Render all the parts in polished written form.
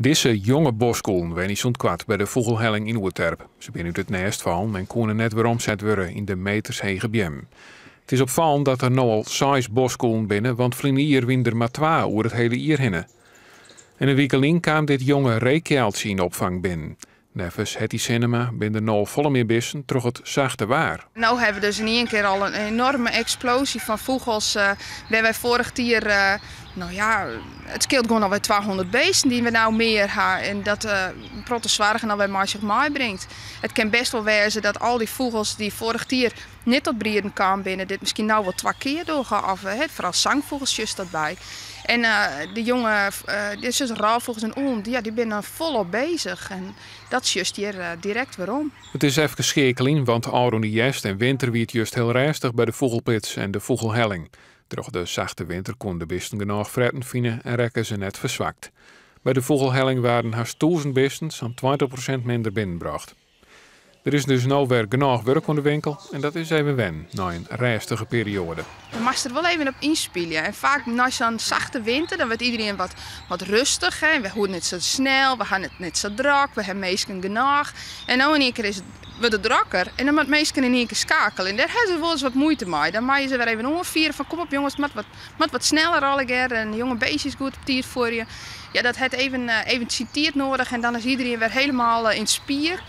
Dizze jonge boskûlen wenje sûnt koart by de Fûgelhelling yn Oerterp. Se binne út it nêst fallen en koene net weromset wurde yn de metershege beammen. It is opfallend dat der no al seis boskûlen binne, want ferline jier wiene der mar twa oer it hiele jier hinne. En in wike lyn kaam dit jonge reekealtsje yn de opfang binnen. Neffens Hetty Sinnema binne der no al folle mear bisten troch it sachte waar. No hawwe we dus yn ien kear al in enorme eksploasje fan fûgels. Wêr wy foarich jier, no ja, it skeelt gewoan alwer 200 bisten dy't we no mear ha. En dat in protte soargen alwer mei sich meibringt. It kin bêst wol wêze dat al dy fûgels dy't foarich jier net tot brieden kaam binne, dit miskien no wol twa kear dogge. Of foaral sangfûgels sjochst dat by. En de jonge, dit is rôffûgels en ûlen, ja, dy binne folop bezich. En dat sjochst hjir direkt werom. It is efkes skeakeljen, want ôfrûne hjerst en winter wie it just hiel rêstich by de Fûgelpits en de Fûgelhelling. Troch de sachte winter koene de bisten genôch fretten fine en rekken se net ferswakt. By de Fûgelhelling waarden hast 1000 bisten, sa'n 20% minder binnenbrocht. Der is dus no wer genôch wurk oan de winkel en dat is even wennen nei in rêstige perioade. Je moatst der wol even op ynspylje. En faak nei sa'n sachte winter, dan wurdt iderien wat, wat rêstich. Hè. We hoege net sa snel, we hawwe it net sa drok, we hawwe minsken genôch. En no yn ien kear is it, wurdt it drokker en dan moatte minsken yn ien kear skeakelje. En dêr hawwe se wolris wat muoite mei. Dan meie se wer even oanfiere fan kom op jonges, it moat wat, moat wat sneller allegear. En de jonge beestjes goed op tiid fuorje. Ja, dat hat even, even syn tiid nedich en dan is iderien wer helemaal yn it spier.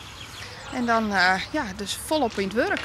En dan, ja, dus folop yn it wurk.